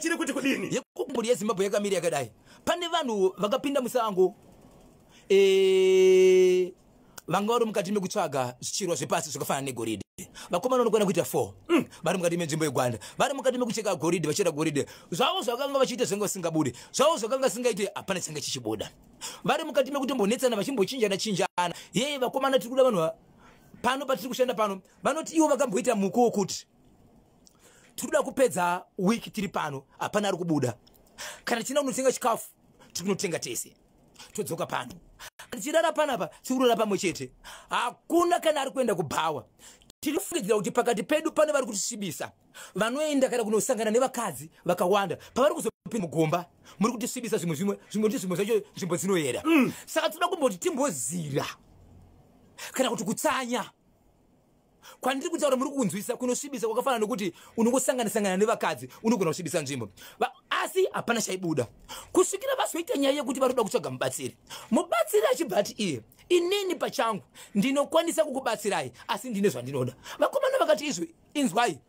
Chiri kuti kudini? Yekumburi yeZimbabwe yakamira yakadai. Pane vanhu vakapinda musango, e, vanga vari mukati mekutsvaga zvichirwa zvepasi zvakafanana negoridhe. Vakomana vanokwana kuita 4 vari mukati menzvimbo yeGwanda, vari mukati mekucheka goridhe, vachera goridhe. Zvavo zvakanga vachiita zvanga zvisingabudi, zvavo zvakanga zvisingaite, hapana changa chichibuda. Vari mukati mekutombonetsana, vachimbochinjana chinjana. Yeye vakomana, tiri kuda vanhu pano patiri kushanda pano. Vanoti ivo vakamboita muko wokuti tiri kuda kupedza wiki tiri pano, hapana ari kubuda. Kana tichida kunotenga chikafu, tiri kunotenga tese, todzoka pano. Tichirara panapa, tiri kurara pamwe chete, hakuna kana ari kuenda kubhawa. Tiri kufungidzira kuti pakati pedu pane vari kutisvibisa, vanoenda kana kunosangana nevakadzi vakawanda. Pavari kuzopinda mugomba, muri kutisvibisa. Zvimwe zvimwe zvimwe kuti zvimwe zvacho nzvimbo dzinoyera. Saka tinoda kumboti timbozira kana kuti kutsanya kwandiri kutaura muri kunzwisa kunosvibisa kwakafanana nokuti unongosangana-sangana nevakadzi, unogona kusvibisa nzvimbo. Asi hapana chaibuda kusvikira vazoita nyaya yekuti vari kuda kutsvaga mubatsiri. Mubatsiri achibva ati iye, "Inini pachangu ndinokwanisa kukubatsirai, asi ndine zvandinoda." Vakomana vakati, "Izvo inzwai,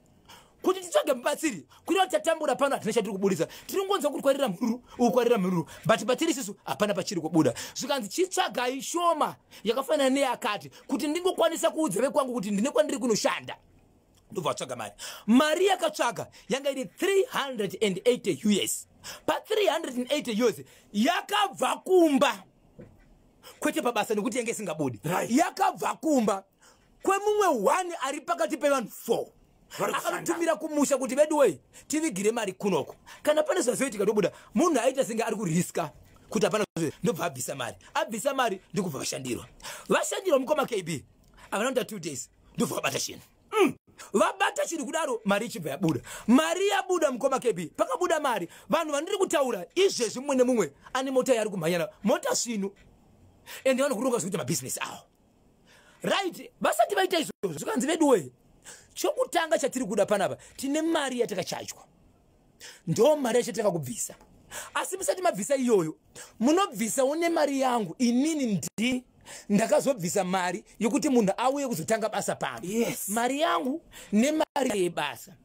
kuti titsvage mubatsiri kureva tatambura pano, hatina chatiri kuburitsa. Tiri ngonzwa kuti kwarira mhururu uku, kwarira mhururu, but patiri isusu hapana pachiri kubuda." Zvikanzi, "Chitsvagai shoma yakafanana neyakati kuti ndingokwanisa kuudza vekwangu kuti ndine kwandiri kunoshanda." Ndobva vatsvaga mari. Mari yakatsvaga yanga iri 380 US. Pa380 US yakabva kumba, kwete pabasa, nekuti yange isingabudi. Yakabva kumba kwemumwe one ari pakati pevanhu 4. Vari kushanda. Akanotumira kumusha kuti, "Veduwei, tivigire mari kunoko, kana pane zvazoitika tobuda." Munhu aita senge ari kuriska kuti hapana, ndobva abvisa mari. Abvisa mari, ndikubva vashandirwa. Vashandirwa, mukoma KB, havana kuita 2 days, ndobva vabata chinhu. Vabata chinhu kudaro, mari ichibva yabuda. Mari yabuda, mukoma KB, pakabuda mari, vanhu vandiri kutaura izvezvi, mumwe nemumwe ane mota yaari kumhanyana, mota svinu, ende vanokuronga zvekuita mabhizinesi avo. Right, vasati vaita izvozvo, zvikanzi, "Veduwei, chokutanga chatiri kuda panapa, tine mari yatakachajwa, ndo mari yacho takakubvisa. Asi musati mabvisa iyoyo, munobvisawo nemari yangu inini. Ndi ndakazobvisa mari yokuti munhu auye kuzotanga basa pano. Mari yangu nemari yebasa."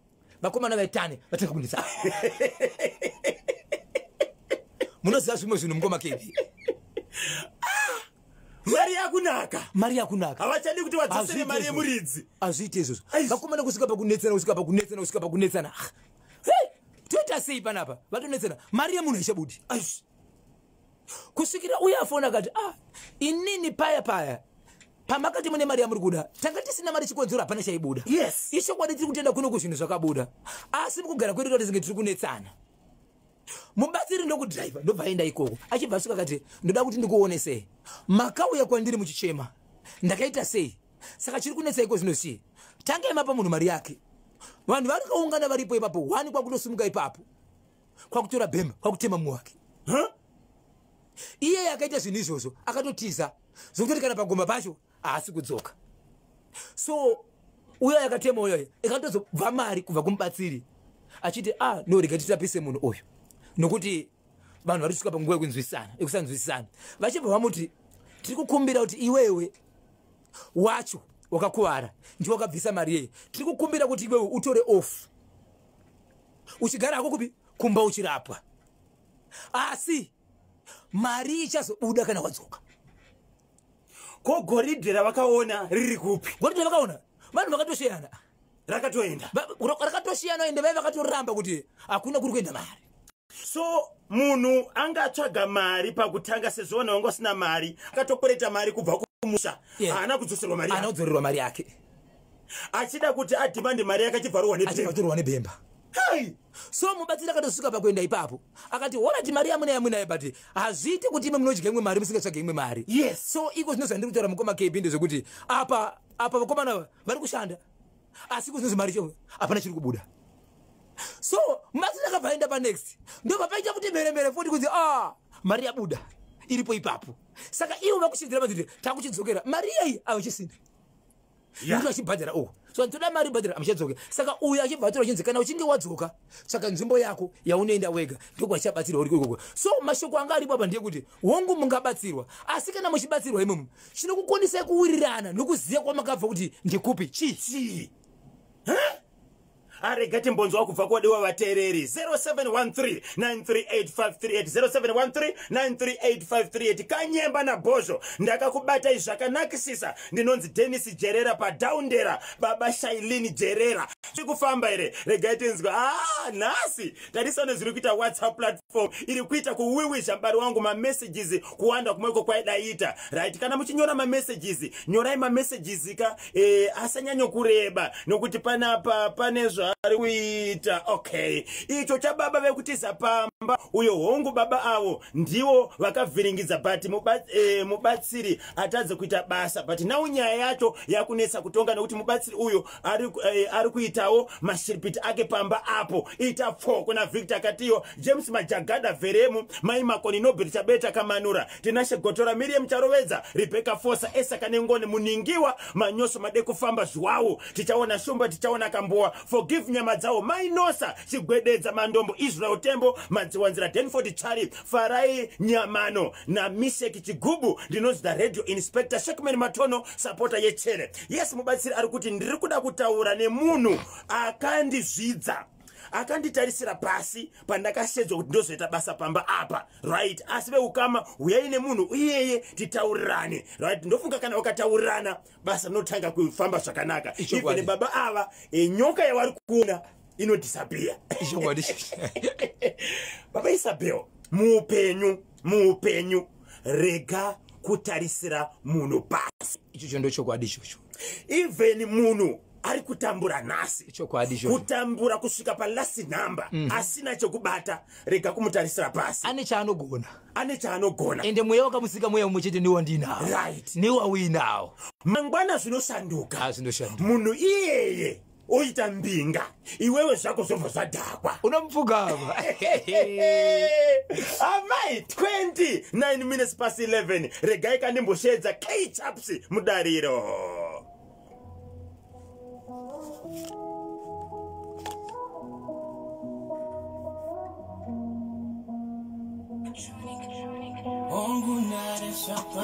Vakomana vaitane vatanga kundisa. Munoziva zvimwe zvinhu, mukoma KB. Mari yakunaka. Mari yakunaka. Havachadi kuti vadzosere Hazviite mari izvozvo. yemuridzi. Hazviite izvozvo. Aish. Vakomana kusvika pakunetsana, kusvika pakunetsana, kusvika pakunetsana. Ah, hey, toita sei panapa? Vatonetsana, mari yemunhu haichabudi. Aish. Kusvikira uye afona akati, "Ah, inini paya paya pamakati mune mari yamuri kuda, tanga tisina mari, chikonzero hapana chaibuda. Ichokwadi, tiri kutenda kuno kuzvinhu zvakabuda, asi mukugara kwedu tatinge tiri kunetsana." Mubatsiri ndokudhiraivha, ndobva aenda ikoko. Achibva asvika akati, "Ndoda kuti ndikuonesei, makauya kwandiri muchichema, ndakaita sei? Saka chiri kunetsa iko zvino chii? Tangai mapa munhu mari yake." Vanhu vari kaungana varipo ipapo, one kwakutosimuka ipapo, kwakutora bhemba, kwakutema mumwe wake. Huh? Iye akaita zvinhu izvozvo akatotiza, zvokutoti kana pagomba pacho haasi kudzoka. So uyo akatema uyoyo, ikatozobva mari kubva kumubatsiri achiti, "Ah, no, rega titapise munhu uyu, nokuti vanhu vari kusvika panguva yekunzwisana, yekusanzwisisana." Vachibva vamuti, "Tiri kukumbira kuti iwewe wacho wakakuvara, ndiwe wakabvisa mari yei, tiri kukumbira kuti iwewe utore off, uchigara hako kupi, kumba, uchirapwa, asi mari ichazobuda kana wadzoka." Ko goridhe ravakaona riri kupi? Goridhe vakaona, vanhu vakatoshiyana. Rakatoenda. Rakatoshiyana, ende vai vakatoramba kuti hakuna kuri kuenda mari. So munhu angatsvaga mari pakutanga, sezvo vanhu vanga vasina mari, akatokwereta mari kubva kumusha, haana kudzoserwa mari yake. Anodzorerwa mari yake. Achida kuti adhimande mari yake, achibvarurwa nebhemba. Achibvatorwa nebhemba. Hey! So mubatsiri akatosvika pakuenda ipapo, akati, "Alright, mari yamunayo munayo, but hazviiti kuti ime munodya imwe mari musingatsvage imwe mari." So iko zvino zvandiri kutaura, mukoma KB, ndezvekuti apa apa vakomana ava vari kushanda, asi kuzvinozvi mari cho hapana chiri kubuda. So mubatsiri akabva aenda panext, ndobva paita kuti mheremhere futi kunzi, "Ah, mari yabuda, iripo ipapo." Saka ivo vakuchidzira maziti, "Takuchidzokera mari iyai." Avachisina nekuti vachibhadhara uku, so toda mari, bhadhara, amuchadzoke. Saka uyu achibva atora, chinzi, "Kana uchinge wadzoka, tsvaka nzvimbo yako yaunoenda wega, ndokwachichabatsirwa uri ikoko." So mashoko anga aripo apa ndeyekuti, hongu, mungabatsirwa, asi kana muchibatsirwa imomo, chinokukonisai kuwirirana nokuziva kwamakabva kuti ndekupi chii? Chii? Arega timbonzwa kubva kwadiwa vateereri. 0713 938 538, 0713 938 538. Kanyemba naBhozho, ndakakubatai zvakanakisisa. Ndinonzi Denis Jerera padaundera, baba Shailini Jerera. Zviri kufamba here? Regai tinzwa. Ah, nhasi tarisane zviri kuita WhatsApp platform iri kuita kuwiwizha mubari wangu. Mamessages kuwanda kumweko kwaidaita. Right, kana muchinyora mamessages, nyorai mamessages ka asanyanyokureba, nokuti panapa pane zvaari kuita. Okay, icho chababa vekutiza pamba uyo, hongu, baba avo ndivo vakavhiringidza, but mubatsiri atadze kuita basa. But now nyaya yacho yakunetsa kutonga, nekuti mubatsiri uyo ari kuitawo mashiripiti ake pamba apo. Ita pfo kuna Victor Katiyo, James Majagada, Vheremu, Mai Makoni, Nobert Chabeta, Kamanura, Tinashe Gotora, Miriam Charovedza, Rebecca Fosa, Esaka Nengoni, Muningiwa Manyoso, Made kufamba zwawo, tichaona Shumba, tichaona Kamboa, Forgive Nyama dzawo, Mainosa Chigwededza, Mandombo, Israel Tembo, Madziwanzira, Denford Chari, Farai Nyamano naMisheki Chigubu. Ndinonzi the radio inspector Shekman Matono, sapota yechere. Yes, mubatsiri ari kuti ndiri kuda kutaura nemunhu akandizvidza, akanditarisira pasi pandakashedzwa kuti ndozoita basa pamba apa. Right, asi veukama, uyai nemunhu iyeye titaurirane. Right, ndofunga kana ukataurirana, basa rinotanga kufamba zvakanaka. Ichokwadi. Even baba ava, nyoka yavari kuona inodisappear. Ichokwadi. Baba Isabel, muupenyu, muupenyu, rega kutarisira munhu pasi. Ichocho ndo chokwadi ichocho. Even munhu ari kutambura nhasi, Ichokwadi ichocho. kutambura kusvika palast number, asina chekubata, rega kumutarisira pasi. Ane chaanogona. Ane chaanogona. Ende mweya wakamusika mweya mumwe chete niwo ndinawo. Niwo uinawo. Mangwana zvinoshanduka. Ah, zvinoshanduka. Munhu iyeye oita mbinga, iwewe zvako zvobva zvadhakwa. Unomupfugama. Amai, 29 minutes past 11. Regai kandimboshedza Kchaps mudariro.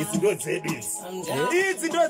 Idzi ndo dzedu idzi, idzi ndo